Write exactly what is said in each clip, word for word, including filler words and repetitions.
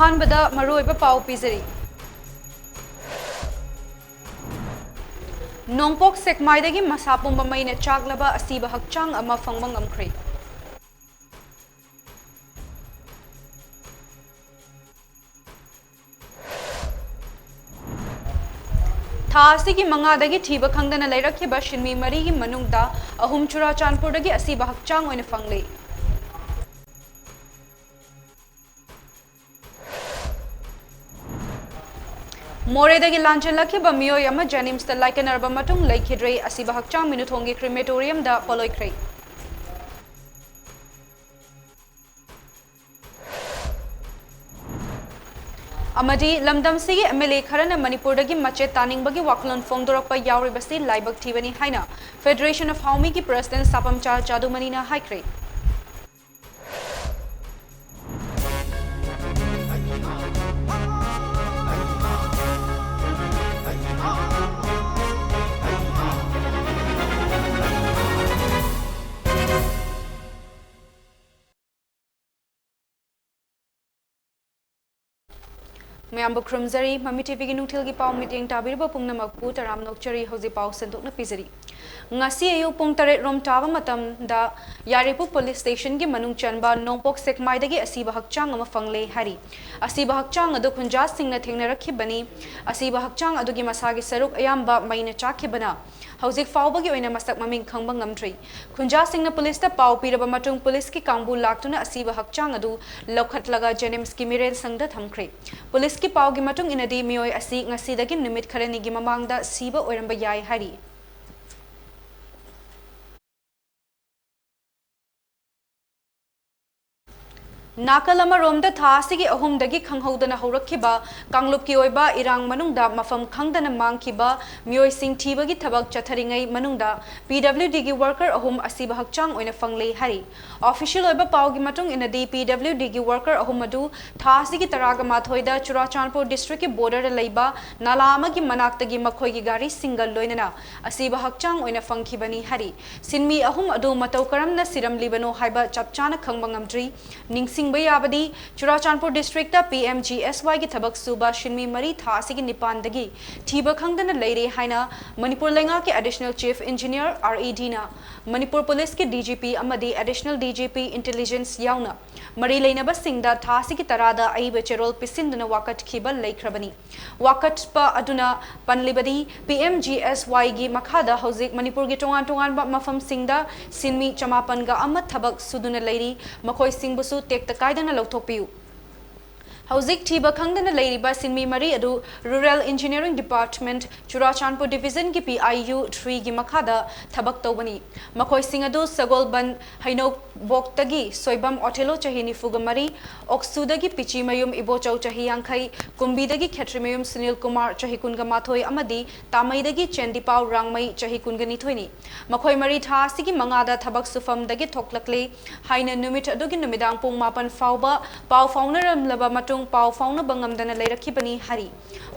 ꯑꯍꯥꯟꯕꯗ ꯃꯔꯨꯑꯣꯏꯕ ꯄꯥꯎ ꯄꯤꯖꯔꯤ꯫ ꯅꯣꯡꯄꯣꯛ ꯁꯦꯛꯃꯥꯏꯗꯒꯤ ꯃꯁꯥ ꯄꯨꯝꯕ ꯃꯩꯅ ꯆꯥꯛꯂꯕ ꯑꯁꯤꯕ ꯍꯛꯆꯥꯡ ꯑꯃ ꯐꯪꯕ ꯉꯝꯈ꯭ꯔꯦ꯫ ꯊꯥ ꯑꯁꯤꯒꯤ ꯃꯉꯥꯗꯒꯤ ꯊꯤꯕ ꯈꯪꯗꯅ ꯂꯩꯔꯛꯈꯤꯕ ꯁꯤꯟꯃꯤ ꯃꯔꯤꯒꯤ ꯃꯅꯨꯡꯗ ꯑꯍꯨꯝ ꯆꯨꯔꯥꯆꯥꯟꯄꯨꯔꯗꯒꯤ ꯑꯁꯤꯕ ꯍꯛꯆꯥꯡ ꯑꯣꯏꯅ ꯐꯪꯂꯦ꯫ ꯃꯣꯔꯦꯗꯒꯤ ꯂꯥꯟꯖꯦꯜꯂꯛꯈꯤꯕ ꯃꯤꯑꯣꯏ ꯑꯃ ꯖꯦꯅꯤꯝꯁꯇ ꯂꯥꯏꯀꯠꯅꯔꯕ ꯃꯇꯨꯡ ꯂꯩꯈꯤꯗ꯭ꯔꯦ꯫ ꯑꯁꯤꯕ ꯍꯛꯆꯥꯡ ꯃꯤꯅꯨꯊꯣꯡꯒꯤ ꯀ꯭ꯔꯤꯃꯦꯇꯣꯔꯤꯌꯝꯗ ꯄꯣꯠꯂꯣꯏꯈ꯭ꯔꯦ꯫ ꯑꯃꯗꯤ ꯂꯝꯗꯝꯁꯤꯒꯤ ꯑꯦꯝ ꯑꯦꯜ ꯑꯦ ꯈꯔꯅ ꯃꯅꯤꯄꯨꯔꯗꯒꯤ ꯃꯆꯦꯠ ꯇꯥꯅꯤꯡꯕꯒꯤ ꯋꯥꯈꯜꯂꯣꯟ ꯐꯣꯡꯗꯣꯔꯛꯄ ꯌꯥꯎꯔꯤꯕꯁꯤ ꯂꯥꯏꯕꯛ ꯊꯤꯕꯅꯤ ꯍꯥꯏꯅ ꯐꯦꯗꯔꯦꯁꯟ ꯑꯣꯐ ꯍꯥꯎꯃꯤꯒꯤ ꯄ꯭ꯔꯦꯁꯤꯗꯦꯟ ꯁꯥꯄꯝꯆꯥ ꯆꯥꯗꯨꯃꯅꯤꯅ ꯍꯥꯏꯈ꯭ꯔꯦ꯫ ꯃꯌꯥꯝꯕꯨ ꯈꯨꯔꯨꯝꯖꯔꯤ꯫ ꯃꯃꯤ ꯇꯤꯚꯤꯒꯤ ꯅꯨꯡꯊꯤꯜꯒꯤ ꯄꯥꯎ ꯃꯤꯠꯌꯦꯡ ꯇꯥꯕꯤꯔꯤꯕ ꯄꯨꯝꯅꯃꯛꯄꯨ ꯇꯔꯥꯝꯅ ꯑꯣꯛꯆꯔꯤ꯫ ꯍꯧꯖꯤꯛ ꯄꯥꯎ ꯁꯟꯗꯣꯛꯅ ꯄꯤꯖꯔꯤ꯫ ꯉꯁꯤ ꯑꯌꯨꯛ ꯄꯨꯡ ꯇꯔꯦꯠ ꯔꯣꯝ ꯇꯥꯕ ꯃꯇꯝꯗ ꯌꯥꯏꯔꯤꯄꯣꯛ ꯄꯨꯂꯤꯁ ꯁ꯭ꯇꯦꯁꯟꯒꯤ ꯃꯅꯨꯡ ꯆꯟꯕ ꯅꯣꯡꯄꯣꯛ ꯁꯦꯛꯃꯥꯏꯗꯒꯤ ꯑꯁꯤꯕ ꯍꯛꯆꯥꯡ ꯑꯃ ꯐꯪꯂꯦ ꯍꯥꯏꯔꯤ꯫ ꯑꯁꯤꯕ ꯍꯛꯆꯥꯡ ꯑꯗꯨ ꯈꯨꯟꯖꯥꯁꯤꯡꯅ ꯊꯦꯡꯅꯔꯛꯈꯤꯕꯅꯤ꯫ ꯑꯁꯤꯕ ꯍꯛꯆꯥꯡ ꯑꯗꯨꯒꯤ ꯃꯁꯥꯒꯤ ꯁꯔꯨꯛ ꯑꯌꯥꯝꯕ ꯃꯩꯅ ꯆꯥꯛꯈꯤꯕꯅ ꯍꯧꯖꯤꯛ ꯐꯥꯎꯕꯒꯤ ꯑꯣꯏꯅ ꯃꯁꯛ ꯃꯃꯤꯡ ꯈꯪꯕ ꯉꯝꯗ꯭ꯔꯤ꯫ ꯈꯨꯟꯖꯥꯁꯤꯡꯅ ꯄꯨꯂꯤꯁꯇ ꯄꯥꯎ ꯄꯤꯔꯕ ꯃꯇꯨꯡ ꯄꯨꯂꯤꯁꯀꯤ ꯀꯥꯡꯕꯨ ꯂꯥꯛꯇꯨꯅ ꯑꯁꯤꯕ ꯍꯛꯆꯥꯡ ꯑꯗꯨ ꯂꯧꯈꯠꯂꯒ ꯖꯦꯅꯤꯝꯁꯀꯤ ꯃꯤꯔꯦꯟꯁꯪꯗ ꯊꯝꯈ꯭ꯔꯦ꯫ ꯄꯨꯂꯤꯁꯀꯤ ꯄꯥꯎꯒꯤ ꯃꯇꯨꯡ ꯏꯟꯅꯗꯤ ꯃꯤꯑꯣꯏ ꯑꯁꯤ ꯉꯁꯤꯗꯒꯤ ꯅꯨꯃꯤꯠ ꯈꯔꯅꯤꯒꯤ ꯃꯃꯥꯡꯗ ꯁꯤꯕ ꯑꯣꯏꯔꯝꯕ ꯌꯥꯏ ꯍꯥꯏꯔꯤ꯫ ꯅꯥꯀꯜ ꯑꯃꯔꯣꯝꯗ ꯊꯥ ꯑꯁꯤꯒꯤ ꯑꯍꯨꯝꯗꯒꯤ ꯈꯪꯍꯧꯗꯅ ꯍꯧꯔꯛꯈꯤꯕ ꯀꯥꯡꯂꯨꯞꯀꯤ ꯑꯣꯏꯕ ꯏꯔꯥꯡ ꯃꯅꯨꯡꯗ ꯃꯐꯝ ꯈꯪꯗꯅ ꯃꯥꯡꯈꯤꯕ ꯃꯤꯑꯣꯏꯁꯤꯡ ꯊꯤꯕꯒꯤ ꯊꯕꯛ ꯆꯠꯊꯔꯤꯉꯩ ꯃꯅꯨꯡꯗ ꯄꯤ ꯗꯕ꯭ꯂꯤꯎ ꯗꯤꯒꯤ ꯋꯥꯔꯀꯔ ꯑꯍꯨꯝ ꯑꯁꯤꯕ ꯍꯛꯆꯥꯡ ꯑꯣꯏꯅ ꯐꯪꯂꯦ ꯍꯥꯏꯔꯤ꯫ ꯑꯣꯐꯤꯁꯤꯌꯦꯜ ꯑꯣꯏꯕ ꯄꯥꯎꯒꯤ ꯃꯇꯨꯡ ꯏꯟꯅꯗꯤ ꯄꯤ ꯗꯕ꯭ꯂꯤꯎ ꯗꯤꯒꯤ ꯋꯥꯔꯀꯔ ꯑꯍꯨꯝ ꯑꯗꯨ ꯊꯥ ꯑꯁꯤꯒꯤ ꯇꯔꯥꯒ ꯃꯥꯊꯣꯏꯗ ꯆꯨꯔꯥꯆꯥꯟꯄꯨꯔ ꯗꯤꯁꯇ꯭ꯔꯤꯛꯀꯤ ꯕꯣꯔꯗꯔꯗ ꯂꯩꯕ ꯅꯥꯂꯥ ꯑꯃꯒꯤ ꯃꯅꯥꯛꯇꯒꯤ ꯃꯈꯣꯏꯒꯤ ꯒꯥꯔꯤꯁꯤꯡꯒ ꯂꯣꯏꯅꯅ ꯑꯁꯤꯕ ꯍꯛꯆꯥꯡ ꯑꯣꯏꯅ ꯐꯪꯈꯤꯕꯅꯤ ꯍꯥꯏꯔꯤ꯫ ꯁꯤꯟꯃꯤ ꯑꯍꯨꯝ ꯑꯗꯨ ꯃꯇꯧ ꯀꯔꯝꯅ ꯁꯤꯔꯝꯂꯤꯕꯅꯣ ꯍꯥꯏꯕ ꯆꯞ ꯆꯥꯅ ꯈꯪꯕ ꯉꯝꯗ꯭ꯔꯤ꯫ ꯅꯤꯡꯁꯤꯡ ꯌꯥꯕꯗꯤ Churachandpur districtꯇ P M G S Yꯒꯤ ꯊꯕꯛ ꯁꯨꯕ ꯁꯤꯟꯃꯤ ꯃꯔꯤ ꯊꯥ ꯑꯁꯤꯒꯤ ꯅꯤꯄꯥꯟꯗꯒꯤ ꯊꯤꯕ ꯈꯪꯗꯅ ꯂꯩꯔꯦ ꯍꯥꯏꯅ ꯃꯅꯤꯄꯨꯔ ꯂꯩꯉꯥꯛꯀꯤ Additional Chief Engineer, R A Dꯅ Manipur ꯄꯨꯂꯤꯁꯀꯤ D G P ꯑꯃꯗꯤ Additional D G P Intelligence ꯌꯥꯎꯅ ꯃꯔꯤ ꯂꯩꯅꯕꯁꯤꯡꯗ ꯊꯥ ꯑꯁꯤꯒꯤ ꯇꯔꯥꯗ ꯑꯏꯕ ꯆꯦꯔꯣꯜ ꯄꯤꯁꯤꯟꯗꯨꯅ ꯋꯥꯀꯠꯈꯤꯕ ꯂꯩꯈ꯭ꯔꯕꯅꯤ꯫ ꯋꯥꯀꯠꯄ ꯑꯗꯨꯅ ꯄꯟꯂꯤꯕꯗꯤ, P M G S Yꯒꯤ ꯃꯈꯥꯗ ꯍꯧꯖꯤꯛ ꯃꯅꯤꯄꯨꯔꯒꯤ ꯇꯣꯉꯥꯟ ꯇꯣꯉꯥꯟꯕ ꯃꯐꯝꯁꯤꯡꯗ ꯁꯤꯟꯃꯤ ꯆꯃꯥꯄꯟꯒ ꯑꯃ ꯊꯕꯛ ꯁꯨꯗꯨꯅ ꯂꯩꯔꯤ, ꯃꯈꯣꯏꯁꯤꯡꯕꯨꯁꯨ ꯇꯦꯛꯇ ꯀꯥꯏꯗꯅ ꯂꯧꯊꯣꯛꯄꯤꯌꯨ꯫ ꯍꯧꯖꯤꯛ ꯊꯤꯕ ꯈꯪꯗꯅ ꯂꯩꯔꯤꯕ ꯁꯤꯟꯃꯤ ꯃꯔꯤ ꯑꯗꯨ Rural Engineering Department, Churachandpur Divisionꯒꯤ P I U threeꯒꯤ ꯃꯈꯥꯗ ꯊꯕꯛ ꯇꯧꯕꯅꯤ꯫ ꯃꯈꯣꯏꯁꯤꯡ ꯑꯗꯨ ꯁꯒꯣꯜꯕꯟ ꯍꯩꯅꯧꯕꯣꯛꯇꯒꯤ ꯁꯣꯏꯕꯝ ꯑꯣꯊꯦꯂꯣ, ꯆꯍꯤ ꯅꯤꯐꯨꯒ ꯃꯔꯤ, ꯑꯣꯛꯁꯨꯗꯒꯤ ꯄꯤꯆꯤꯃꯌꯨꯝ ꯏꯕꯣꯆꯧ, ꯆꯍꯤ ꯌꯥꯡꯈꯩ, ꯀꯨꯝꯕꯤꯗꯒꯤ ꯈꯦꯇ꯭ꯔꯤꯃꯌꯨꯝ ꯁꯨꯅꯤꯜ ꯀꯨꯃꯥꯔ, ꯆꯍꯤ ꯀꯨꯟꯒ ꯃꯥꯊꯣꯏ, ꯑꯃꯗꯤ ꯇꯥꯃꯩꯗꯒꯤ ꯆꯦꯟꯗꯤꯄꯥꯎ ꯔꯥꯡꯃꯩ, ꯆꯍꯤ ꯀꯨꯟꯒ ꯅꯤꯊꯣꯏꯅꯤ꯫ ꯃꯈꯣꯏ ꯃꯔꯤ ꯊꯥ ꯑꯁꯤꯒꯤ ꯃꯉꯥꯗ ꯊꯕꯛ ꯁꯨꯐꯝꯗꯒꯤ ꯊꯣꯛꯂꯛꯂꯦ ꯍꯥꯏꯅ ꯅꯨꯃꯤꯠ ꯑꯗꯨꯒꯤ ꯅꯨꯃꯤꯗꯥꯡ ꯄꯨꯡ ꯃꯥꯄꯟ ꯐꯥꯎꯕ ꯄꯥꯎ ꯐꯥꯎꯅꯔꯝꯂꯕ ꯃꯇꯨꯡ ꯄꯥꯎ ꯐꯥꯎꯅꯕ ꯉꯝꯗꯅ ꯂꯩꯔꯛꯈꯤꯕꯅꯤ ꯍꯥꯏꯔꯤ꯫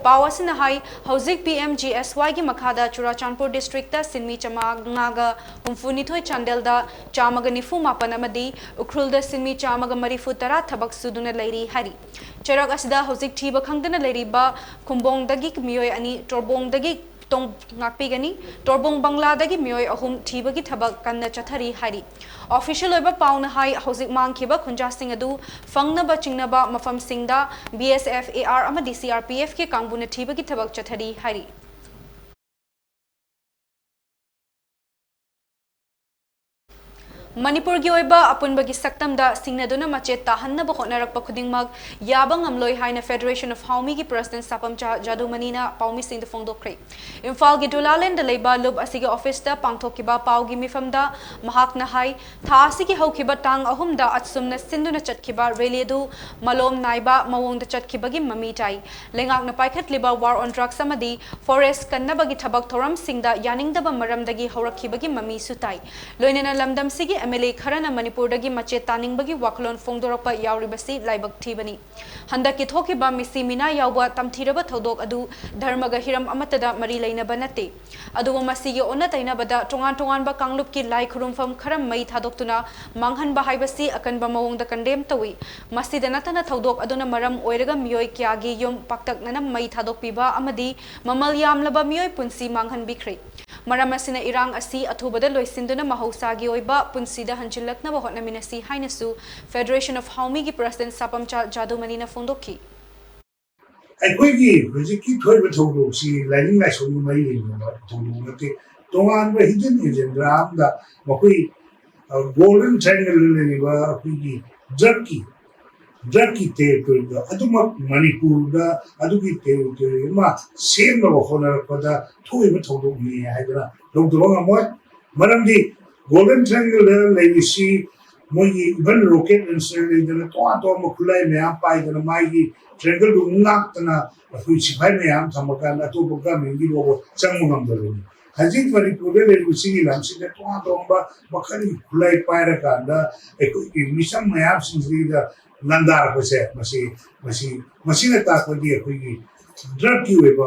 ꯄꯥꯎ ꯑꯁꯤꯅ ꯍꯥꯏ, ꯍꯧꯖꯤꯛ P M G S Yꯒꯤ ꯃꯈꯥꯗ ꯆꯨꯔꯥꯆꯥꯟꯄꯨꯔ districtꯇ ꯁꯤꯟꯃꯤ ꯆꯥꯃꯉꯥꯒ ꯍꯨꯝꯐꯨꯅꯤꯊꯣꯏ, ꯆꯥꯟꯗꯦꯜꯗ ꯆꯥꯝꯃꯒ ꯅꯤꯐꯨ ꯃꯥꯄꯟ ꯑꯃꯗꯤ ꯎꯈ꯭ꯔꯨꯜꯗ ꯁꯤꯟꯃꯤ ꯆꯥꯝꯃꯒ ꯃꯔꯤꯐꯨ ꯇꯔꯥ ꯊꯕꯛ ꯁꯨꯗꯨꯅ ꯂꯩꯔꯤ ꯍꯥꯏꯔꯤ꯫ ꯆꯩꯔꯥꯛ ꯑꯁꯤꯗ ꯍꯧꯖꯤꯛ ꯊꯤꯕ ꯈꯪꯗꯅ ꯂꯩꯔꯤꯕ ꯈꯨꯝꯕꯣꯡꯗꯒꯤ ꯃꯤꯑꯣꯏ ꯑꯅꯤ, ꯇꯣꯔꯕꯣꯡꯗꯒꯤ ꯇꯣꯡ-, ꯉꯥꯛꯄꯤꯒꯅꯤ, ꯇꯣꯔꯕꯣꯡ ꯕꯪꯂꯥꯗꯒꯤ ꯃꯤꯑꯣꯏ ꯑꯍꯨꯝ ꯊꯤꯕꯒꯤ ꯊꯕꯛ ꯀꯟꯅ ꯆꯠꯊꯔꯤ ꯍꯥꯏꯔꯤ꯫ Official ꯑꯣꯏꯕ ꯄꯥꯎꯅ ꯍꯥꯏ, ꯍꯧꯖꯤꯛ ꯃꯥꯡꯈꯤꯕ ꯈꯨꯟꯖꯥꯁꯤꯡ ꯑꯗꯨ ꯐꯪꯅꯕ ꯆꯤꯡꯅꯕ ꯃꯐꯝꯁꯤꯡꯗ B S F, A R ꯑꯃꯗꯤ C R P Fꯀꯤ ꯀꯥꯡꯕꯨꯅ ꯊꯤꯕꯒꯤ ꯊꯕꯛ ꯆꯠꯊꯔꯤ ꯍꯥꯏꯔꯤ꯫ ꯃꯅꯤꯄꯨꯔꯒꯤ ꯑꯣꯏꯕ ꯑꯄꯨꯟꯕꯒꯤ ꯁꯛꯇꯝꯗ ꯁꯤꯡꯅꯗꯨꯅ ꯃꯆꯦꯠ ꯇꯥꯍꯟꯅꯕ ꯍꯣꯠꯅꯔꯛꯄ ꯈꯨꯗꯤꯡꯃꯛ ꯌꯥꯕ ꯉꯝꯂꯣꯏ ꯍꯥꯏꯅ Federation of ꯍꯥꯎꯃꯤꯒꯤ President ꯁꯥꯄꯝ ꯖꯥ-, ꯖꯥꯗꯨꯃꯅꯤꯅ ꯄꯥꯎꯃꯤꯁꯤꯡꯗ ꯐꯣꯡꯗꯣꯛꯈ꯭ꯔꯦ꯫ ꯏꯝꯐꯥꯜꯒꯤ ꯗꯨꯂꯥꯂꯦꯟꯗ ꯂꯩꯕ ꯂꯨꯞ ꯑꯁꯤꯒꯤ officeꯇ ꯄꯥꯡꯊꯣꯛꯈꯤꯕ ꯄꯥꯎꯒꯤ ꯃꯤꯐꯝꯗ ꯃꯍꯥꯛꯅ ꯍꯥꯏ, ꯊꯥ ꯑꯁꯤꯒꯤ ꯍꯧꯈꯤꯕ ꯇꯥꯡ ꯑꯍꯨꯝꯗ ꯑꯁꯨꯝꯅ ꯁꯤꯟꯗꯨꯅ ꯆꯠꯈꯤꯕ rally ꯑꯗꯨ ꯃꯥꯂꯣꯝ ꯅꯥꯏꯕ ꯃꯑꯣꯡꯗ ꯆꯠꯈꯤꯕꯒꯤ ꯃꯃꯤ ꯇꯥꯏ꯫ ꯂꯩꯉꯥꯛꯅ ꯄꯥꯏꯈꯠꯂꯤꯕ War on Drugs ꯑꯃꯗꯤ forest ꯀꯟꯅꯕꯒꯤ ꯊꯕꯛ ꯊꯧꯔꯝꯁꯤꯡꯗ ꯌꯥꯅꯤꯡꯗꯕ ꯃꯔꯝꯗꯒꯤ ꯍꯧꯔꯛꯈꯤꯕꯒꯤ ꯃꯃꯤꯁꯨ ꯇꯥꯏ꯫ ꯂꯣꯏꯅꯅ ꯂꯝꯗꯝꯁꯤꯒꯤ ꯑꯦꯝ ꯑꯦꯜ ꯑꯦ ꯈꯔꯅ ꯃꯅꯤꯄꯨꯔꯗꯒꯤ ꯃꯆꯦꯠ ꯇꯥꯅꯤꯡꯕꯒꯤ ꯋꯥꯈꯜꯂꯣꯟ ꯐꯣꯡꯗꯣꯔꯛꯄ ꯌꯥꯎꯔꯤꯕꯁꯤ ꯂꯥꯏꯕꯛ ꯊꯤꯕꯅꯤ꯫ ꯍꯟꯗꯛꯀꯤ ꯊꯣꯛꯈꯤꯕ ꯃꯤꯁꯤ ꯃꯤꯅꯥ ꯌꯥꯎꯕ ꯇꯝꯊꯤꯔꯕ ꯊꯧꯗꯣꯛ ꯑꯗꯨ ꯙꯔꯃꯒ ꯍꯤꯔꯝ ꯑꯃꯠꯇꯗ ꯃꯔꯤ ꯂꯩꯅꯕ ꯅꯠꯇꯦ꯫ ꯑꯗꯨꯕꯨ ꯃꯁꯤꯒꯤ ꯑꯣꯟꯅ ꯇꯩꯅꯕꯗ ꯇꯣꯉꯥꯟ ꯇꯣꯉꯥꯟꯕ ꯀꯥꯡꯂꯨꯞꯀꯤ ꯂꯥꯏ ꯈꯨꯔꯨꯝꯐꯝ ꯈꯔ ꯃꯩ ꯊꯥꯗꯣꯛꯇꯨꯅ ꯃꯥꯡꯍꯟꯕ ꯍꯥꯏꯕꯁꯤ ꯑꯀꯟꯕ ꯃꯑꯣꯡꯗ ꯀꯟꯗꯦꯝ ꯇꯧꯏ꯫ ꯃꯁꯤꯗ ꯅꯠꯇꯅ ꯊꯧꯗꯣꯛ ꯑꯗꯨꯅ ꯃꯔꯝ ꯑꯣꯏꯔꯒ ꯃꯤꯑꯣꯏ ꯀꯌꯥꯒꯤ ꯌꯨꯝ ꯄꯥꯛꯇꯛꯅꯅ ꯃꯩ ꯊꯥꯗꯣꯛꯄꯤꯕ ꯑꯃꯗꯤ ꯃꯃꯜ ꯌꯥꯝꯂꯕ ꯃꯤꯑꯣꯏ ꯄꯨꯟꯁꯤ ꯃꯥꯡꯍꯟꯕꯤꯈ꯭ꯔꯦ꯫ ꯃꯔꯝ ꯑꯁꯤꯅ ꯏꯔꯥꯡ ꯑꯁꯤ ꯑꯊꯨꯕꯗ ꯂꯣꯏꯁꯤꯟꯗꯨꯅ ꯃꯍꯧꯁꯥꯒꯤ ꯑꯣꯏꯕ ꯄꯨꯟꯁꯤꯗ ꯍꯟꯖꯤꯜꯂꯛꯅꯕ ꯍꯣꯠꯅꯃꯤꯟꯅꯁꯤ ꯍꯥꯏꯅꯁꯨ Federation of Haomiꯒꯤ president ꯁꯥꯄꯝꯆꯥ ꯖꯥꯗꯨꯃꯅꯤꯅ ꯐꯣꯡꯗꯣꯛꯈꯤ꯫ ꯑꯩꯈꯣꯏꯒꯤ ꯍꯧꯖꯤꯛꯀꯤ ꯊꯣꯛꯏꯕ ꯊꯧꯗꯣꯛꯁꯤ ꯂꯥꯏꯅꯤꯡ ꯂꯥꯏꯁꯣꯟꯒ ꯃꯔꯤ ꯂꯩꯅꯕ ꯊꯧꯗꯣꯛ ꯅꯠꯇꯦ꯫ ꯇꯣꯉꯥꯟꯕ hidden agenda ꯑꯃꯗ ꯃꯈꯣꯏ Golden Triangle ꯂꯩꯔꯤꯕ ꯑꯩꯈꯣꯏꯒꯤ drugꯀꯤ drugꯀꯤ territoryꯗ ꯑꯗꯨꯃꯛ ꯃꯅꯤꯄꯨꯔꯗ ꯑꯗꯨꯒꯤ territory ꯑꯃ ꯁꯦꯝꯅꯕ ꯍꯣꯠꯅꯔꯛꯄꯗ ꯊꯣꯛꯏꯕ ꯊꯧꯗꯣꯛꯅꯤ ꯍꯥꯏꯗꯅ ꯂꯧꯗꯕ ꯉꯝꯃꯣꯏ꯫ ꯃꯔꯝꯗꯤ Golden Triangleꯗ ꯂꯩꯔꯤꯁꯤ ꯃꯣꯏꯒꯤ even rocket launcher ꯂꯩꯗꯅ ꯇꯣꯉꯥꯟ ꯇꯣꯉꯥꯟꯕ ꯈꯨꯠꯂꯥꯏ ꯃꯌꯥꯝ ꯄꯥꯏꯗꯅ ꯃꯥꯒꯤ triangleꯗꯨ ꯉꯥꯛꯇꯅ ꯑꯩꯈꯣꯏ ꯁꯤꯐꯥꯏ ꯃꯌꯥꯝ ꯊꯝꯃꯀꯥꯟꯗ ꯑꯇꯣꯞꯄ governmentꯀꯤ ꯐꯥꯎꯕ ꯆꯪꯕ ꯉꯝꯗꯕꯅꯤ꯫ ꯍꯧꯖꯤꯛ ꯃꯅꯤꯄꯨꯔꯗ ꯂꯩꯔꯤꯕ ꯁꯤꯒꯤ ꯂꯝꯁꯤꯗ ꯇꯣꯉꯥꯟ ꯇꯣꯉꯥꯟꯕ ꯃꯈꯜꯒꯤ ꯈꯨꯠꯂꯥꯏ ꯄꯥꯏꯔꯀꯥꯟꯗ ꯑꯩꯈꯣꯏꯒꯤ ꯃꯤꯆꯝ ꯃꯌꯥꯝꯁꯤꯡꯁꯤꯗ ꯂꯥꯟꯗꯥꯔꯛꯄꯁꯦ ꯃꯁꯤ ꯃꯁꯤ ꯃꯁꯤꯅ ꯇꯥꯛꯄꯗꯤ ꯑꯩꯈꯣꯏꯒꯤ drugꯀꯤ ꯑꯣꯏꯕ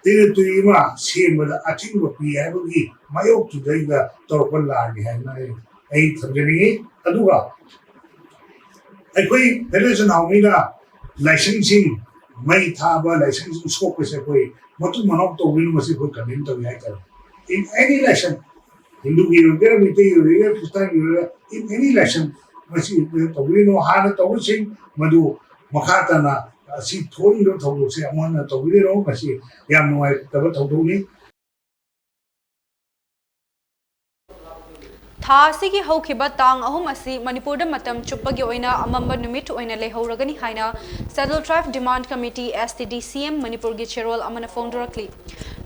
territory ꯑꯃ ꯁꯦꯝꯕꯗ ꯑꯊꯤꯡꯕ ꯄꯤ ꯍꯥꯏꯕꯒꯤ ꯃꯥꯌꯣꯛꯇꯨꯗꯩꯗ ꯇꯧꯔꯛꯄ ꯂꯥꯟꯅꯤ ꯍꯥꯏꯅ ꯑꯩ ꯑꯩ ꯊꯝꯖꯅꯤꯡꯉꯤ꯫ ꯑꯗꯨꯒ ꯑꯩꯈꯣꯏ Federation of Haomiꯅ ꯂꯥꯏꯁꯪꯁꯤꯡ ꯃꯩ ꯊꯥꯕ, ꯂꯥꯏꯁꯪꯁꯤꯡ ꯁꯣꯛꯄꯁꯦ ꯑꯩꯈꯣꯏ ꯃꯇꯨꯡ ꯃꯅꯥꯎ ꯇꯧꯕꯤꯅ ꯃꯁꯤ ꯑꯩꯈꯣꯏ condemn ꯇꯧꯏ ꯍꯥꯏꯇꯥꯔꯦ꯫ In any ꯂꯥꯏꯁꯪ, ꯍꯤꯟꯗꯨꯒꯤ ꯑꯣꯏꯒꯦꯔꯥ, ꯃꯩꯇꯩꯒꯤ ꯑꯣꯏꯒꯦꯔꯥ, ꯈ꯭ꯔꯤꯁꯇꯥꯟꯒꯤ ꯑꯣꯏꯒꯦꯔꯥ, in any ꯂꯥꯏꯁꯪ ꯃꯁꯤ ꯇꯧꯕꯤꯒꯅꯨ꯫ ꯍꯥꯟꯅ ꯇꯧꯕꯁꯤꯡ ꯃꯗꯨ ꯃꯈꯥ ꯇꯥꯅ ꯑꯁꯤ ꯊꯣꯛꯂꯤꯕ ꯊꯧꯗꯣꯛꯁꯦ ꯑꯃꯨꯛ ꯍꯟꯅ ꯇꯧꯕꯤꯒꯅꯨ꯫ ꯃꯁꯤ ꯌꯥꯝ ꯅꯨꯡꯉꯥꯏꯇꯕ ꯊꯧꯗꯣꯛꯅꯤ꯫ ꯊꯥ ꯑꯁꯤꯒꯤ ꯍꯧꯈꯤꯕ ꯇꯥꯡ ꯑꯍꯨꯝ ꯑꯁꯤ ꯃꯅꯤꯄꯨꯔꯗ ꯃꯇꯝ ꯆꯨꯞꯄꯒꯤ ꯑꯣꯏꯅ ꯑꯃꯝꯕ ꯅꯨꯃꯤꯠ ꯑꯣꯏꯅ ꯂꯩꯍꯧꯔꯒꯅꯤ ꯍꯥꯏꯅ Scheduled Tribe Demand Committee, S T D C M, ꯃꯅꯤꯄꯨꯔꯒꯤ ꯆꯦꯔꯣꯜ ꯑꯃꯅ ꯐꯣꯡꯗꯣꯔꯛꯂꯤ꯫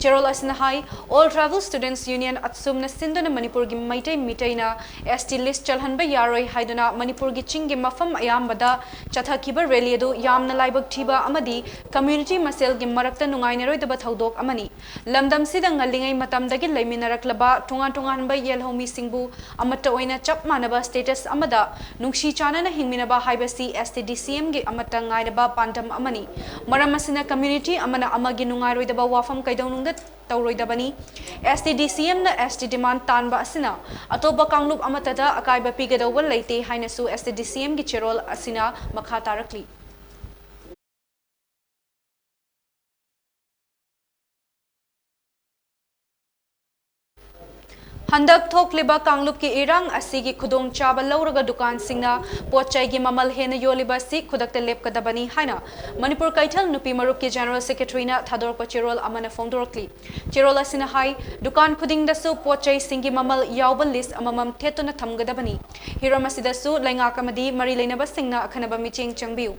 ꯆꯦꯔꯣꯜ ꯑꯁꯤꯅ ꯍꯥꯏ, All Tribal Students Union, ꯑꯠꯁꯨꯝꯅ ꯁꯤꯟꯗꯨꯅ ꯃꯅꯤꯄꯨꯔꯒꯤ ꯃꯩꯇꯩ ꯃꯤꯇꯩꯅ S T list ꯆꯜꯍꯟꯕ ꯌꯥꯔꯣꯏ ꯍꯥꯏꯗꯨꯅ ꯃꯅꯤꯄꯨꯔꯒꯤ ꯆꯤꯡꯒꯤ ꯃꯐꯝ ꯑꯌꯥꯝꯕꯗ ꯆꯠꯊꯈꯤꯕ rally ꯑꯗꯨ ꯌꯥꯝꯅ ꯂꯥꯏꯕꯛ ꯊꯤꯕ ꯑꯃꯗꯤ community ꯃꯁꯦꯜꯒꯤ ꯃꯔꯛꯇ ꯅꯨꯡꯉꯥꯏꯅꯔꯣꯏꯗꯕ ꯊꯧꯗꯣꯛ ꯑꯃꯅꯤ꯫ ꯂꯝꯗꯝꯁꯤꯗ ꯉꯜꯂꯤꯉꯩ ꯃꯇꯝꯗꯒꯤ ꯂꯩꯃꯤꯟꯅꯔꯛꯂꯕ ꯇꯣꯉꯥꯟ ꯇꯣꯉꯥꯟꯕ ꯌꯦꯜꯍꯧꯃꯤꯁꯤꯡꯕꯨ ꯑꯃꯠꯇ ꯑꯣꯏꯅ ꯆꯞ ꯃꯥꯟꯅꯕ status ꯑꯃꯗ ꯅꯨꯡꯁꯤ ꯆꯥꯟꯅꯅ ꯍꯤꯡꯃꯤꯟꯅꯕ ꯍꯥꯏꯕꯁꯤ S T D C M ꯒꯤ ꯑꯃꯠꯇ ꯉꯥꯏꯔꯕ ꯄꯥꯟꯗꯝ ꯑꯃꯅꯤ꯫ ꯃꯔꯝ ꯑꯁꯤꯅ community ꯑꯃꯅ ꯑꯃꯒꯤ ꯅꯨꯡꯉꯥꯏꯔꯣꯏꯗꯕ ꯋꯥꯐꯝ ꯀꯩꯗꯧꯅꯨꯡꯗ ꯇꯧꯔꯣꯏꯗꯕꯅꯤ꯫ S T D C M ꯅ S T demand ꯇꯥꯟꯕ ꯑꯁꯤꯅ ꯑꯇꯣꯞꯄ ꯀꯥꯡꯂꯨꯞ ꯑꯃꯠꯇꯗ ꯑꯀꯥꯏꯕ ꯄꯤꯒꯗꯧꯕ ꯂꯩꯇꯦ ꯍꯥꯏꯅꯁꯨ S T D C M ꯒꯤ ꯆꯦꯔꯣꯜ ꯑꯁꯤꯅ ꯃꯈꯥ ꯇꯥꯔꯛꯂꯤ꯫ ꯍꯟꯗꯛ ꯊꯣꯛꯂꯤꯕ ꯀꯥꯡꯂꯨꯞꯀꯤ ꯏꯔꯥꯡ ꯑꯁꯤꯒꯤ ꯈꯨꯗꯣꯡꯆꯥꯕ ꯂꯧꯔꯒ ꯗꯨꯀꯥꯟꯁꯤꯡꯅ ꯄꯣꯠ ꯆꯩꯒꯤ ꯃꯃꯜ ꯍꯦꯟꯅ ꯌꯣꯜꯂꯤꯕ ꯑꯁꯤ ꯈꯨꯗꯛꯇ ꯂꯦꯞꯀꯗꯕꯅꯤ ꯍꯥꯏꯅ ꯃꯅꯤꯄꯨꯔ ꯀꯩꯊꯦꯜ ꯅꯨꯄꯤ ꯃꯔꯨꯞꯀꯤ General Secretary ꯅ ꯊꯥꯗꯣꯔꯛꯄ ꯆꯦꯔꯣꯜ ꯑꯃꯅ ꯐꯣꯡꯗꯣꯔꯛꯂꯤ꯫ ꯆꯦꯔꯣꯜ ꯑꯁꯤꯅ ꯍꯥꯏ, ꯗꯨꯀꯥꯟ ꯈꯨꯗꯤꯡꯗꯁꯨ ꯄꯣꯠ ꯆꯩꯁꯤꯡꯒꯤ ꯃꯃꯜ ꯌꯥꯎꯕ list ꯑꯃꯃꯝ ꯊꯦꯠꯇꯨꯅ ꯊꯝꯒꯗꯕꯅꯤ꯫ ꯍꯤꯔꯝ ꯑꯁꯤꯗꯁꯨ ꯂꯩꯉꯥꯛ ꯑꯃꯗꯤ ꯃꯔꯤ ꯂꯩꯅꯕꯁꯤꯡꯅ ꯑꯈꯟꯅꯕ ꯃꯤꯠꯌꯦꯡ ꯆꯪꯕꯤꯌꯨ꯫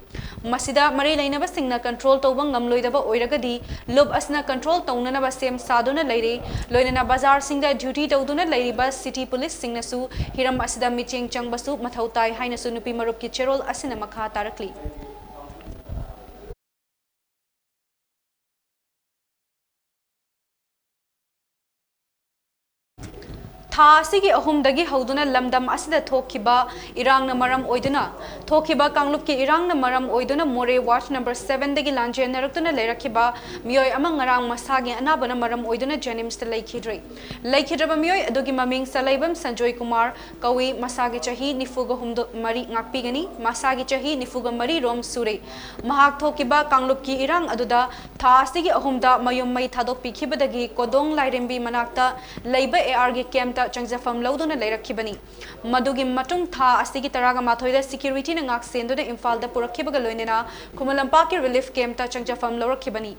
ꯃꯁꯤꯗ ꯃꯔꯤ ꯂꯩꯅꯕꯁꯤꯡꯅ control ꯇꯧꯕ ꯉꯝꯂꯣꯏꯗꯕ ꯑꯣꯏꯔꯒꯗꯤ ꯂꯨꯞ ꯑꯁꯤꯅ control ꯇꯧꯅꯅꯕ ꯁꯦꯝ ꯁꯥꯗꯨꯅ ꯂꯩꯔꯦ꯫ ꯂꯣꯏꯅꯅ ꯕꯖꯥꯔꯁꯤꯡꯗ duty ꯇꯧꯗꯨꯅ ꯂꯩꯔꯤꯕ city police ꯁꯤꯡꯅꯁꯨ ꯍꯤꯔꯝ ꯑꯁꯤꯗ ꯃꯤꯠꯌꯦꯡ ꯆꯪꯕꯁꯨ ꯃꯊꯧ ꯇꯥꯏ ꯍꯥꯏꯅꯁꯨ ꯅꯨꯄꯤ ꯃꯔꯨꯞꯀꯤ ꯆꯦꯔꯣꯜ ꯑꯁꯤꯅ ꯃꯈꯥ ꯇꯥꯔꯛꯂꯤ꯫ ꯊꯥ ꯑꯁꯤꯒꯤ ꯑꯍꯨꯝꯗꯒꯤ ꯍꯧꯗꯨꯅ ꯂꯝꯗꯝ ꯑꯁꯤꯗ ꯊꯣꯛꯈꯤꯕ ꯏꯔꯥꯡꯅ ꯃꯔꯝ ꯑꯣꯏꯗꯨꯅ, ꯊꯣꯛꯈꯤꯕ ꯀꯥꯡꯂꯨꯞꯀꯤ ꯏꯔꯥꯡꯅ ꯃꯔꯝ ꯑꯣꯏꯗꯨꯅ ꯃꯣꯔꯦ ward number seven ꯗꯒꯤ ꯂꯥꯟꯖꯦꯟꯅꯔꯛꯇꯨꯅ ꯂꯩꯔꯛꯈꯤꯕ ꯃꯤꯑꯣꯏ ꯑꯃ ꯉꯔꯥꯡ ꯃꯁꯥꯒꯤ ꯑꯅꯥꯕꯅ ꯃꯔꯝ ꯑꯣꯏꯗꯨꯅ JNIMS ꯇ ꯂꯩꯈꯤꯗ꯭ꯔꯦ꯫ ꯂꯩꯈꯤꯗ꯭ꯔꯕ ꯃꯤꯑꯣꯏ ꯑꯗꯨꯒꯤ ꯃꯃꯤꯡ ꯁꯂꯩꯕꯝ ꯁꯟꯖꯣꯏ ꯀꯨꯃꯥꯔ ꯀꯧꯏ꯫ ꯃꯁꯥꯒꯤ ꯆꯍꯤ ꯅꯤꯐꯨꯒ ꯍꯨꯝꯗꯣꯏ, ꯃꯔꯤ ꯉꯥꯛꯄꯤꯒꯅꯤ꯫ ꯃꯁꯥꯒꯤ ꯆꯍꯤ ꯅꯤꯐꯨꯒ ꯃꯔꯤ ꯔꯣꯝ ꯁꯨꯔꯦ꯫ ꯃꯍꯥꯛ ꯊꯣꯛꯈꯤꯕ ꯀꯥꯡꯂꯨꯞꯀꯤ ꯏꯔꯥꯡ ꯑꯗꯨꯗ ꯊꯥ ꯑꯁꯤꯒꯤ ꯑꯍꯨꯝꯗ ꯃꯌꯨꯝ ꯃꯩ ꯊꯥꯗꯣꯛꯄꯤꯈꯤꯕꯗꯒꯤ ꯀꯣꯗꯣꯡ ꯂꯥꯏꯔꯦꯝꯕꯤ ꯃꯅꯥꯛꯇ ꯂꯩꯕ AR ꯒꯤ camp ꯇ ꯆꯪꯖꯐꯝ ꯂꯧꯗꯨꯅ ꯂꯩꯔꯛꯈꯤꯕꯅꯤ꯫ ꯃꯗꯨꯒꯤ ꯃꯇꯨꯡ ꯊꯥ ꯑꯁꯤꯒꯤ ꯇꯔꯥꯒ ꯃꯥꯊꯣꯏꯗ security ꯅ ꯉꯥꯛꯁꯦꯟꯗꯨꯅ ꯏꯝꯐꯥꯜꯗ ꯄꯨꯔꯛꯈꯤꯕꯒ ꯂꯣꯏꯅꯅ ꯈꯨꯃꯟ ꯂꯝꯄꯥꯛꯀꯤ relief camp ꯇ ꯆꯪꯖꯐꯝ ꯂꯧꯔꯛꯈꯤꯕꯅꯤ꯫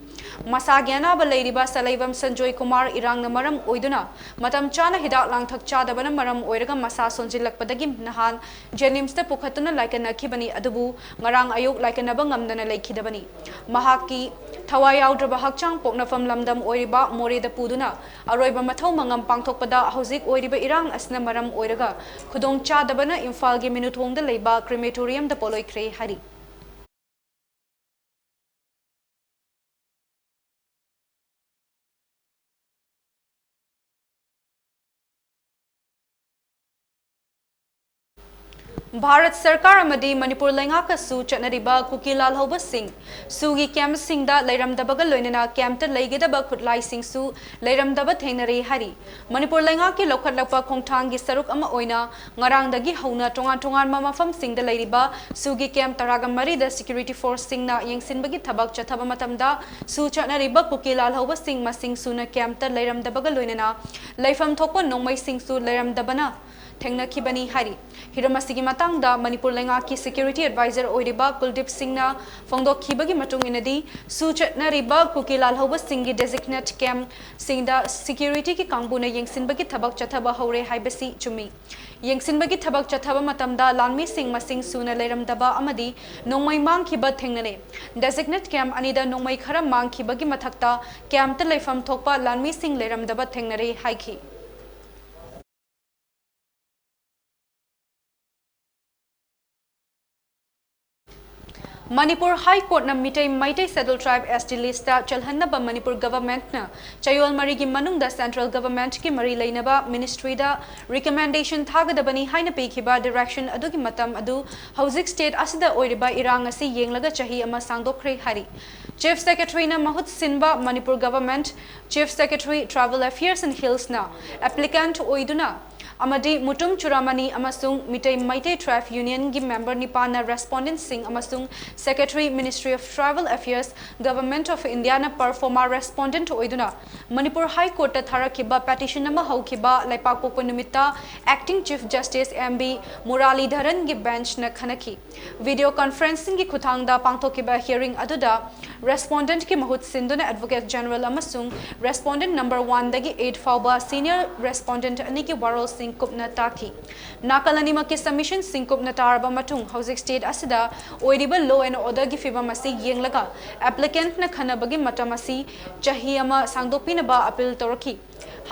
ꯃꯁꯥꯒꯤ ꯑꯅꯥꯕ ꯂꯩꯔꯤꯕ ꯁꯂꯩꯕꯝ ꯁꯟꯖꯣꯏ ꯀꯨꯃꯥꯔ ꯏꯔꯥꯡꯅ ꯃꯔꯝ ꯑꯣꯏꯗꯨꯅ ꯃꯇꯝ ꯆꯥꯅ ꯍꯤꯗꯥꯛ ꯂꯥꯡꯊꯛ ꯆꯥꯗꯕꯅ ꯃꯔꯝ ꯑꯣꯏꯔꯒ ꯃꯁꯥ ꯁꯣꯟꯖꯤꯜꯂꯛꯄꯗꯒꯤ ꯅꯍꯥꯟ JNIMS ꯇ ꯄꯨꯈꯠꯇꯨꯅ ꯂꯥꯏꯀꯠꯅꯈꯤꯕꯅꯤ꯫ ꯑꯗꯨꯕꯨ ꯉꯔꯥꯡ ꯑꯌꯨꯛ ꯂꯥꯏꯀꯠꯅꯕ ꯉꯝꯗꯅ ꯂꯩꯈꯤꯗꯕꯅꯤ꯫ ꯃꯍꯥꯛꯀꯤ ꯊꯋꯥꯏ ꯌꯥꯎꯗ꯭ꯔꯕ ꯍꯛꯆꯥꯡ ꯄꯣꯛꯅꯐꯝ ꯂꯝꯗꯝ ꯑꯣꯏꯔꯤꯕ ꯃꯣꯔꯦꯗ ꯄꯨꯗꯨꯅ ꯑꯔꯣꯏꯕ ꯃꯊꯧ ꯃꯉꯝ ꯄꯥꯡꯊꯣꯛꯄꯗ ꯍꯧꯖꯤꯛ ꯑꯣꯏꯔꯤꯕ ꯏꯔꯥꯡ ꯑꯁꯤꯅ ꯃꯔꯝ ꯑꯣꯏꯔꯒ ꯈꯨꯗꯣꯡ ꯆꯥꯗꯕꯅ ꯏꯝꯐꯥꯜꯒꯤ ꯃꯤꯅꯨꯊꯣꯡꯗ ꯂꯩꯕ crematorium ꯗ ꯄꯣꯠꯂꯣꯏꯈ꯭ꯔꯦ ꯍꯥꯏꯔꯤ꯫ ꯚꯥꯔꯠ ꯁꯔꯀꯥꯔ ꯑꯃꯗꯤ ꯃꯅꯤꯄꯨꯔ ꯂꯩꯉꯥꯛꯀꯁꯨ ꯆꯠꯅꯔꯤꯕ ꯀꯨꯀꯤ ꯂꯥꯜꯍꯧꯕꯁꯤꯡ ꯁꯨꯒꯤ camp ꯁꯤꯡꯗ ꯂꯩꯔꯝꯗꯕꯒ ꯂꯣꯏꯅꯅ camp ꯇ ꯂꯩꯒꯗꯕ ꯈꯨꯠꯂꯥꯏꯁꯤꯡꯁꯨ ꯂꯩꯔꯝꯗꯕ ꯊꯦꯡꯅꯔꯦ ꯍꯥꯏꯔꯤ꯫ ꯃꯅꯤꯄꯨꯔ ꯂꯩꯉꯥꯛꯀꯤ ꯂꯧꯈꯠꯂꯛꯄ ꯈꯣꯡꯊꯥꯡꯒꯤ ꯁꯔꯨꯛ ꯑꯃ ꯑꯣꯏꯅ ꯉꯔꯥꯡꯗꯒꯤ ꯍꯧꯅ ꯇꯣꯉꯥꯟ ꯇꯣꯉꯥꯟꯕ ꯃꯐꯝꯁꯤꯡꯗ ꯂꯩꯔꯤꯕ ꯁꯨꯒꯤ camp ꯇꯔꯥꯒ ꯃꯔꯤꯗ security force ꯁꯤꯡꯅ ꯌꯦꯡꯁꯤꯟꯕꯒꯤ ꯊꯕꯛ ꯆꯠꯊꯕ ꯃꯇꯝꯗ ꯁꯨ ꯆꯠꯅꯔꯤꯕ ꯀꯨꯀꯤ ꯂꯥꯜꯍꯧꯕꯁꯤꯡ ꯃꯁꯤꯡ ꯁꯨꯅ camp ꯇ ꯂꯩꯔꯝꯗꯕꯒ ꯂꯣꯏꯅꯅ ꯂꯩꯐꯝ ꯊꯣꯛꯄ ꯅꯣꯡꯃꯩꯁꯤꯡꯁꯨ ꯂꯩꯔꯝꯗꯕꯅ ꯊꯦꯡꯅꯈꯤꯕꯅꯤ ꯍꯥꯏꯔꯤ꯫ ꯍꯤꯔꯝ ꯑꯁꯤꯒꯤ ꯃꯇꯥꯡꯗ ꯃꯅꯤꯄꯨꯔ ꯂꯩꯉꯥꯛꯀꯤ security advisor ꯑꯣꯏꯔꯤꯕ ꯀꯨꯜꯗꯤꯞ ꯁꯤꯡꯅ ꯐꯣꯡꯗꯣꯛꯈꯤꯕꯒꯤ ꯃꯇꯨꯡ ꯏꯟꯅꯗꯤ, ꯁꯨ ꯆꯠꯅꯔꯤꯕ ꯀꯨꯀꯤ ꯂꯥꯜꯍꯧꯕꯁꯤꯡꯒꯤ designate camp ꯁꯤꯡꯗ security ꯒꯤ ꯀꯥꯡꯕꯨꯅ ꯌꯦꯡꯁꯤꯟꯕꯒꯤ ꯊꯕꯛ ꯆꯠꯊꯕ ꯍꯧꯔꯦ ꯍꯥꯏꯕꯁꯤ ꯆꯨꯝꯃꯤ꯫ ꯌꯦꯡꯁꯤꯟꯕꯒꯤ ꯊꯕꯛ ꯆꯠꯊꯕ ꯃꯇꯝꯗ ꯂꯥꯟꯃꯤꯁꯤꯡ ꯃꯁꯤꯡ ꯁꯨꯅ ꯂꯩꯔꯝꯗꯕ ꯑꯃꯗꯤ ꯅꯣꯡꯃꯩ ꯃꯥꯡꯈꯤꯕ ꯊꯦꯡꯅꯔꯦ꯫ Designate camp ꯑꯅꯤꯗ ꯅꯣꯡꯃꯩ ꯈꯔ ꯃꯥꯡꯈꯤꯕꯒꯤ ꯃꯊꯛꯇ camp ꯇ ꯂꯩꯐꯝ ꯊꯣꯛꯄ ꯂꯥꯟꯃꯤꯁꯤꯡ ꯂꯩꯔꯝꯗꯕ ꯊꯦꯡꯅꯔꯦ ꯍꯥꯏꯈꯤ꯫ ꯃꯅꯤꯄꯨꯔ High Court ꯅ Meitei, Meitei Scheduled Tribe ST list ꯇ ꯆꯜꯍꯟꯅꯕ ꯃꯅꯤꯄꯨꯔ government ꯅ ꯆꯌꯣꯜ ꯃꯔꯤꯒꯤ ꯃꯅꯨꯡꯗ central government ꯀꯤ ꯃꯔꯤ ꯂꯩꯅꯕ ministry ꯗ recommendation ꯊꯥꯒꯗꯕꯅꯤ ꯍꯥꯏꯅ ꯄꯤꯈꯤꯕ direction ꯑꯗꯨꯒꯤ ꯃꯇꯝ ꯑꯗꯨ ꯍꯧꯖꯤꯛ state ꯑꯁꯤꯗ ꯑꯣꯏꯔꯤꯕ ꯏꯔꯥꯡ ꯑꯁꯤ ꯌꯦꯡꯂꯒ ꯆꯍꯤ ꯑꯃ ꯁꯥꯡꯗꯣꯛꯈ꯭ꯔꯦ ꯍꯥꯏꯔꯤ꯫ Chief Secretary ꯅ ꯃꯍꯨꯠ ꯁꯤꯟꯕ Manipur government Chief Secretary Tribal Affairs and Hills ꯅ applicant ꯑꯣꯏꯗꯨꯅ ꯑꯃꯗꯤ ꯃꯨꯇꯨꯝ ꯆꯨꯔꯥꯃꯅꯤ ꯑꯃꯁꯨꯡ ꯃꯤꯇꯩ ꯃꯩꯇꯩ Tribe Union ꯒꯤ member ꯅꯤꯄꯥꯟꯅ respondent ꯁꯤꯡ ꯑꯃꯁꯨꯡ Secretary, Ministry of Tribal Affairs, Government of India ꯅ performa respondent ꯑꯣꯏꯗꯨꯅ ꯃꯅꯤꯄꯨꯔ High Court ꯇ ꯊꯥꯔꯛꯈꯤꯕ petition ꯑꯃ ꯍꯧꯈꯤꯕ ꯂꯩꯄꯥꯛꯄꯣꯛꯄ ꯅꯨꯃꯤꯠꯇ Acting Chief Justice M B Muralidharan ꯒꯤ bench ꯅ ꯈꯟꯅꯈꯤ꯫ Video conferencing ꯒꯤ ꯈꯨꯠꯊꯥꯡꯗ ꯄꯥꯡꯊꯣꯛꯈꯤꯕ hearing ꯑꯗꯨꯗ respondent ꯀꯤ ꯃꯍꯨꯠ ꯁꯤꯟꯗꯨꯅ Advocate General ꯑꯃꯁꯨꯡ respondent number one ꯗꯒꯤ eight ꯐꯥꯎꯕ senior respondent ꯑꯅꯤꯒꯤ ꯋꯥꯔꯣꯜꯁꯤꯡ ꯀꯨꯞꯅ ꯇꯥꯈꯤ꯫ ꯅꯥꯀꯜ ꯑꯅꯤꯃꯛꯀꯤ submission ꯁꯤꯡ ꯀꯨꯞꯅ ꯇꯥꯔꯕ ꯃꯇꯨꯡ, ꯍꯧꯖꯤꯛ state ꯑꯁꯤꯗ ꯑꯣꯏꯔꯤꯕ law and order ꯒꯤ ꯐꯤꯚꯝ ꯑꯁꯤ ꯌꯦꯡꯂꯒ, applicant ꯅ ꯈꯟꯅꯕꯒꯤ ꯃꯇꯝ ꯑꯁꯤ ꯆꯍꯤ ꯑꯃ ꯁꯥꯡꯗꯣꯛꯄꯤꯅꯕ appeal ꯇꯧꯔꯛꯈꯤ꯫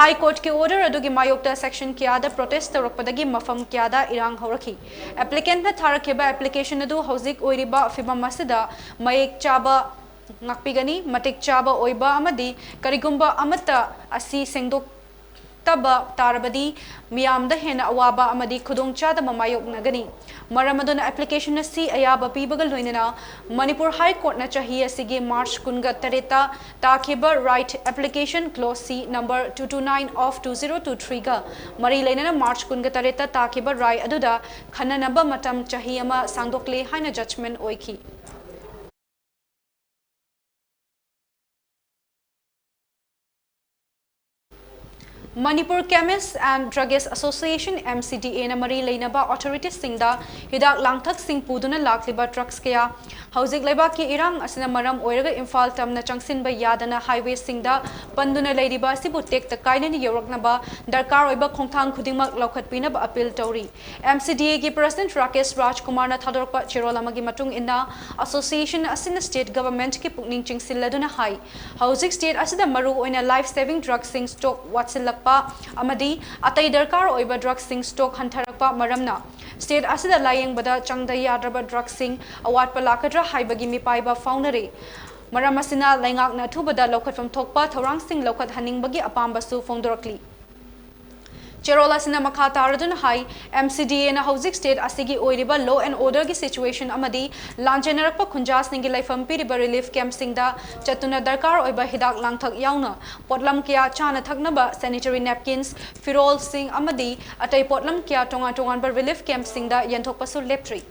High Court ꯀꯤ order ꯑꯗꯨꯒꯤ ꯃꯥꯌꯣꯛꯇ section ꯀꯌꯥꯗ protest ꯇꯧꯔꯛꯄꯗꯒꯤ ꯃꯐꯝ ꯀꯌꯥꯗ ꯏꯔꯥꯡ ꯍꯧꯔꯛꯈꯤ꯫ Applicant ꯅ ꯊꯥꯔꯛꯈꯤꯕ application ꯑꯗꯨ ꯍꯧꯖꯤꯛ ꯑꯣꯏꯔꯤꯕ ꯐꯤꯚꯝ ꯑꯁꯤꯗ ꯃꯌꯦꯛ ꯆꯥꯕ ꯉꯥꯛꯄꯤꯒꯅꯤ, ꯃꯇꯤꯛ ꯆꯥꯕ ꯑꯣꯏꯕ ꯑꯃꯗꯤ ꯀꯔꯤꯒꯨꯝꯕ ꯑꯃꯠꯇ ꯑꯁꯤ ꯁꯦꯡꯗꯣꯛꯇꯕ ꯇꯥꯔꯕꯗꯤ ꯃꯤꯌꯥꯝꯗ ꯍꯦꯟꯅ ꯑꯋꯥꯕ ꯑꯃꯗꯤ ꯈꯨꯗꯣꯡꯆꯥꯗꯕ ꯃꯥꯌꯣꯛꯅꯒꯅꯤ꯫ ꯃꯔꯝ ꯑꯗꯨꯅ application ꯑꯁꯤ ꯑꯌꯥꯕ ꯄꯤꯕꯒ ꯂꯣꯏꯅꯅ ꯃꯅꯤꯄꯨꯔ High Court ꯅ ꯆꯍꯤ ꯑꯁꯤꯒꯤ March ꯀꯨꯟꯒ ꯇꯔꯦꯠꯇ ꯇꯥꯈꯤꯕ Writ Application Clause C number two two nine of two zero two three ꯒ ꯃꯔꯤ ꯂꯩꯅꯅ March ꯀꯨꯟꯒ ꯇꯔꯦꯠꯇ ꯇꯥꯈꯤꯕ ꯔꯥꯏ ꯑꯗꯨꯗ ꯈꯟꯅꯅꯕ ꯃꯇꯝ ꯆꯍꯤ ꯑꯃ ꯁꯥꯡꯗꯣꯛꯂꯦ ꯍꯥꯏꯅ judgment ꯑꯣꯏꯈꯤ꯫ Manipur Chemists and Druggists Association, M C D A ꯅ ꯃꯔꯤ ꯂꯩꯅꯕ authorities ꯁꯤꯡꯗ ꯍꯤꯗꯥꯛ ꯂꯥꯡꯊꯛꯁꯤꯡ ꯄꯨꯗꯨꯅ ꯂꯥꯛꯂꯤꯕ trucks ꯀꯌꯥ ꯍꯧꯖꯤꯛ ꯂꯩꯕꯥꯛꯀꯤ ꯏꯔꯥꯡ ꯑꯁꯤꯅ ꯃꯔꯝ ꯑꯣꯏꯔꯒ ꯏꯝꯐꯥꯜ ꯇꯝꯅ ꯆꯪꯁꯤꯟꯕ ꯌꯥꯗꯅ highway ꯁꯤꯡꯗ ꯄꯟꯗꯨꯅ ꯂꯩꯔꯤꯕ ꯑꯁꯤꯕꯨ ꯇꯦꯛꯇ ꯀꯥꯏꯅꯅ ꯌꯧꯔꯛꯅꯕ ꯗꯔꯀꯥꯔ ꯑꯣꯏꯕ ꯈꯣꯡꯊꯥꯡ ꯈꯨꯗꯤꯡꯃꯛ ꯂꯧꯈꯠꯄꯤꯅꯕ appeal ꯇꯧꯔꯤ꯫ M C D A ꯒꯤ President ꯔꯥꯀꯦꯁ ꯔꯥꯖꯀꯨꯃꯥꯔꯅ ꯊꯥꯗꯣꯔꯛꯄ ꯆꯦꯔꯣꯜ ꯑꯃꯒꯤ ꯃꯇꯨꯡ ꯏꯟꯅ, association ꯑꯁꯤꯅ state government ꯀꯤ ꯄꯨꯛꯅꯤꯡ ꯆꯤꯡꯁꯤꯜꯂꯗꯨꯅ ꯍꯥꯏ, ꯍꯧꯖꯤꯛ state ꯑꯁꯤꯗ ꯃꯔꯨ ꯑꯣꯏꯅ life saving drugs ꯁꯤꯡ stock ꯋꯥꯠꯁꯤꯜꯂꯛꯄ ꯑꯃꯗꯤ ꯑꯇꯩ ꯗꯔꯀꯥꯔ ꯑꯣꯏꯕ drugs ꯁꯤꯡ stock ꯍꯟꯊꯔꯛꯄ ꯃꯔꯝꯅ state ꯑꯁꯤꯗ ꯂꯥꯌꯦꯡꯕꯗ ꯆꯪꯗ ꯌꯥꯗ꯭ꯔꯕ drugs ꯁꯤꯡ ꯑꯋꯥꯠꯄ ꯂꯥꯛꯀꯗ꯭ꯔꯥ ꯍꯥꯏꯕꯒꯤ ꯃꯤꯄꯥꯏꯕ ꯐꯥꯎꯅꯔꯤ꯫ ꯃꯔꯝ ꯑꯁꯤꯅ ꯂꯩꯉꯥꯛꯅ ꯑꯊꯨꯕꯗ ꯂꯧꯈꯠꯐꯝ ꯊꯣꯛꯄ ꯊꯧꯔꯥꯡꯁꯤꯡ ꯂꯧꯈꯠꯍꯟꯅꯤꯡꯕꯒꯤ ꯑꯄꯥꯝꯕꯁꯨ ꯐꯣꯡꯗꯣꯔꯛꯂꯤ꯫ ꯆꯦꯔꯣꯜ ꯑꯁꯤꯅ ꯃꯈꯥ ꯇꯥꯔꯗꯨꯅ ꯍꯥꯏ, M C D A ꯅ ꯍꯧꯖꯤꯛ state ꯑꯁꯤꯒꯤ ꯑꯣꯏꯔꯤꯕ law and order ꯒꯤ situation ꯑꯃꯗꯤ ꯂꯥꯟꯖꯦꯟꯅꯔꯛꯄ ꯈꯨꯟꯖꯥꯁꯤꯡꯒꯤ ꯂꯩꯐꯝ ꯄꯤꯔꯤꯕ relief camp ꯁꯤꯡꯗ ꯆꯠꯇꯨꯅ ꯗꯔꯀꯥꯔ ꯑꯣꯏꯕ ꯍꯤꯗꯥꯛ ꯂꯥꯡꯊꯛ ꯌꯥꯎꯅ ꯄꯣꯠꯂꯝ ꯀꯌꯥ, ꯆꯥꯅ ꯊꯛꯅꯕ sanitary napkins, ꯐꯤꯔꯣꯜꯁꯤꯡ ꯑꯃꯗꯤ ꯑꯇꯩ ꯄꯣꯠꯂꯝ ꯀꯌꯥ ꯇꯣꯉꯥꯟ ꯇꯣꯉꯥꯟꯕ relief camp ꯁꯤꯡꯗ ꯌꯦꯟꯊꯣꯛꯄꯁꯨ ꯂꯦꯞꯇ꯭ꯔꯤ꯫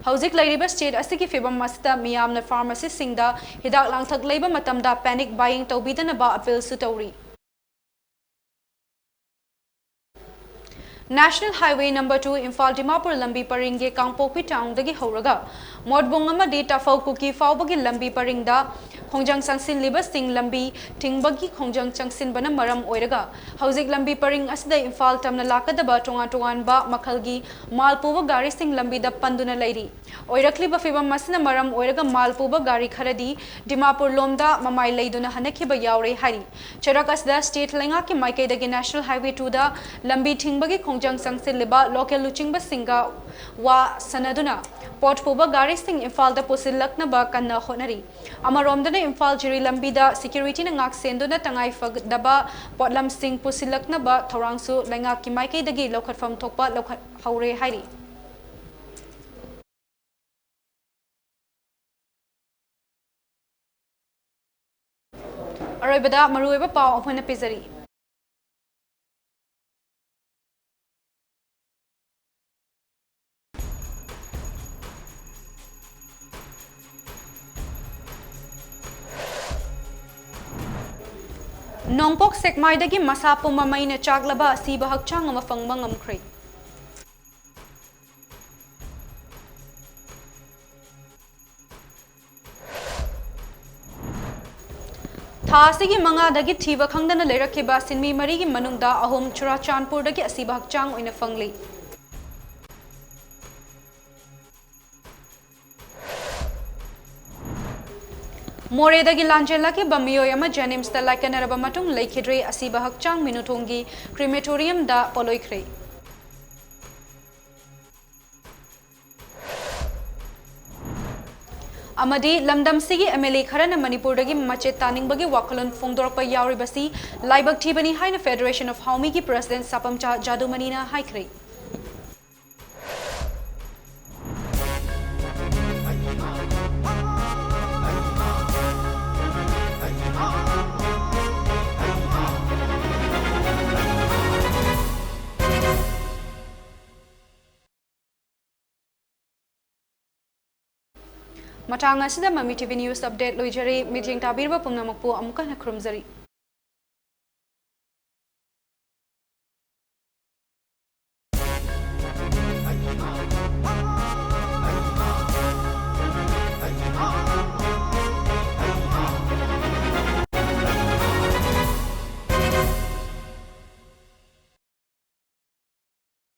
ꯍꯧꯖꯤꯛ ꯂꯩꯔꯤꯕ state ꯑꯁꯤꯒꯤ ꯐꯤꯕꯝ ꯑꯁꯤꯗ ꯃꯤꯌꯥꯝꯅ pharmacy ꯁꯤꯡꯗ ꯍꯤꯗꯥꯛ ꯂꯥꯡꯊꯛ ꯂꯩꯕ ꯃꯇꯝꯗ panic buying ꯇꯧꯕꯤꯗꯅꯕ appeal ꯁꯨ ꯇꯧꯔꯤ꯫ National Highway number two Imphal Dimapur ꯂꯝꯕꯤ ꯄꯔꯤꯡꯒꯤ ꯀꯥꯡꯄꯣꯛꯄꯤ town ꯗꯒꯤ ꯍꯧꯔꯒ ꯃꯣꯠꯕꯨꯡ ꯑꯃꯗꯤ ꯇꯥꯐꯧ ꯀꯨꯀꯤ ꯐꯥꯎꯕꯒꯤ ꯂꯝꯕꯤ ꯄꯔꯤꯡꯗ ꯈꯣꯡꯖꯪ ꯆꯪꯁꯤꯜꯂꯤꯕꯁꯤꯡ ꯂꯝꯕꯤ ꯊꯤꯡꯕꯒꯤ ꯈꯣꯡꯖꯪ ꯆꯪꯁꯤꯟꯕꯅ ꯃꯔꯝ ꯑꯣꯏꯔꯒ ꯍꯧꯖꯤꯛ ꯂꯝꯕꯤ ꯄꯔꯤꯡ ꯑꯁꯤꯗ ꯏꯝꯐꯥꯜ ꯇꯝꯅ ꯂꯥꯛꯀꯗꯕ ꯇꯣꯉꯥꯟ ꯇꯣꯉꯥꯟꯕ ꯃꯈꯜꯒꯤ ꯃꯥꯜ ꯄꯨꯕ ꯒꯥꯔꯤꯁꯤꯡ ꯂꯝꯕꯤꯗ ꯄꯟꯗꯨꯅ ꯂꯩꯔꯤ꯫ ꯑꯣꯏꯔꯛꯂꯤꯕ ꯐꯤꯕꯝ ꯑꯁꯤꯅ ꯃꯔꯝ ꯑꯣꯏꯔꯒ ꯃꯥꯜ ꯄꯨꯕ ꯒꯥꯔꯤ ꯈꯔꯗꯤ ꯗꯤꯃꯥꯄꯨꯔ ꯂꯣꯝꯗ ꯃꯃꯥꯏ ꯂꯩꯗꯨꯅ ꯍꯟꯅꯈꯤꯕ ꯌꯥꯎꯔꯦ ꯍꯥꯏꯔꯤ꯫ ꯆꯩꯔꯛ ꯑꯁꯤꯗ state ꯂꯩꯉꯥꯛꯀꯤ ꯃꯥꯏꯀꯩꯗꯒꯤ National Highway two ꯗ ꯂꯝꯕꯤ ꯊꯤꯡꯕꯒꯤ ꯈꯣꯡꯖꯪ ꯆꯪꯁꯤꯜꯂꯤꯕ local ꯂꯨꯆꯤꯡꯕꯁꯤꯡꯒ ꯋꯥ ꯁꯥꯟꯅꯗꯨꯅ ꯄꯣꯠ ꯄꯨꯕ ꯒꯥꯔꯤꯁꯤꯡ ꯏꯝꯐꯥꯜꯗ ꯄꯨꯁꯤꯜꯂꯛꯅꯕ ꯀꯟꯅ ꯍꯣꯠꯅꯔꯤ꯫ ꯑꯃꯔꯣꯝꯗꯅ ꯏꯝꯐꯥꯜ ꯖꯤꯔꯤ ꯂꯝꯕꯤꯗ security ꯅ ꯉꯥꯛꯁꯦꯟꯗꯨꯅ ꯇꯉꯥꯏ ꯐꯗꯕ ꯄꯣꯠꯂꯝꯁꯤꯡ ꯄꯨꯁꯤꯜꯂꯛꯅꯕ ꯊꯧꯔꯥꯡꯁꯨ ꯂꯩꯉꯥꯛꯀꯤ ꯃꯥꯏꯀꯩꯗꯒꯤ ꯂꯧꯈꯠꯐꯝ ꯊꯣꯛꯄ ꯂꯧꯈꯠꯍꯧꯔꯦ ꯍꯥꯏꯔꯤ꯫ ꯑꯔꯣꯏꯕꯗ ꯃꯔꯨꯑꯣꯏꯕ ꯄꯥꯎ ꯑꯃꯨꯛ ꯍꯟꯅ ꯄꯤꯖꯔꯤ꯫ ꯅꯣꯡꯄꯣꯛ ꯁꯦꯛꯃꯥꯏꯗꯒꯤ ꯃꯁꯥ ꯄꯨꯝꯕ ꯃꯩꯅ ꯆꯥꯛꯂꯕ ꯑꯁꯤꯕ ꯍꯛꯆꯥꯡ ꯑꯃ ꯐꯪꯕ ꯉꯝꯈ꯭ꯔꯦ꯫ ꯊꯥ ꯑꯁꯤꯒꯤ ꯃꯉꯥꯗꯒꯤ ꯊꯤꯕ ꯈꯪꯗꯅ ꯂꯩꯔꯛꯈꯤꯕ ꯁꯤꯟꯃꯤ ꯃꯔꯤꯒꯤ ꯃꯅꯨꯡꯗ ꯑꯍꯨꯝ ꯆꯨꯔꯥꯆꯥꯟꯄꯨꯔꯗꯒꯤ ꯑꯁꯤꯕ ꯍꯛꯆꯥꯡ ꯑꯣꯏꯅ ꯐꯪꯂꯤ꯫ ꯃꯣꯔꯦꯗꯒꯤ ꯂꯥꯟꯖꯦꯜꯂꯛꯈꯤꯕ ꯃꯤꯑꯣꯏ ꯑꯃ JNIMS ꯇ ꯂꯥꯏꯀꯠꯅꯔꯕ ꯃꯇꯨꯡ ꯂꯩꯈꯤꯗ꯭ꯔꯦ꯫ ꯑꯁꯤꯕ ꯍꯛꯆꯥꯡ ꯃꯤꯅꯨꯊꯣꯡꯒꯤ crematorium ꯗ ꯄꯣꯠꯂꯣꯏꯈ꯭ꯔꯦ꯫ ꯑꯃꯗꯤ ꯂꯝꯗꯝꯁꯤꯒꯤ MLA ꯈꯔꯅ ꯃꯅꯤꯄꯨꯔꯗꯒꯤ ꯃꯆꯦꯠ ꯇꯥꯅꯤꯡꯕꯒꯤ ꯋꯥꯈꯜꯂꯣꯟ ꯐꯣꯡꯗꯣꯔꯛꯄ ꯌꯥꯎꯔꯤꯕꯁꯤ ꯂꯥꯏꯕꯛ ꯊꯤꯕꯅꯤ ꯍꯥꯏꯅ Federation of Howmiꯒꯤ President ꯁꯥꯄꯝꯆꯥ ꯖꯥꯗꯨꯃꯅꯤꯅ ꯍꯥꯏꯈ꯭ꯔꯦ꯫ ꯃꯇꯥꯡ ꯑꯁꯤꯗ ꯃꯃꯤ TV News Update ꯂꯣꯏꯖꯔꯦ꯫ ꯃꯤꯠꯌꯦꯡ ꯇꯥꯕꯤꯔꯕ ꯄꯨꯝꯅꯃꯛꯄꯨ ꯑꯃꯨꯛꯀ ꯍꯟꯅ ꯈꯨꯔꯨꯝꯖꯔꯤ꯫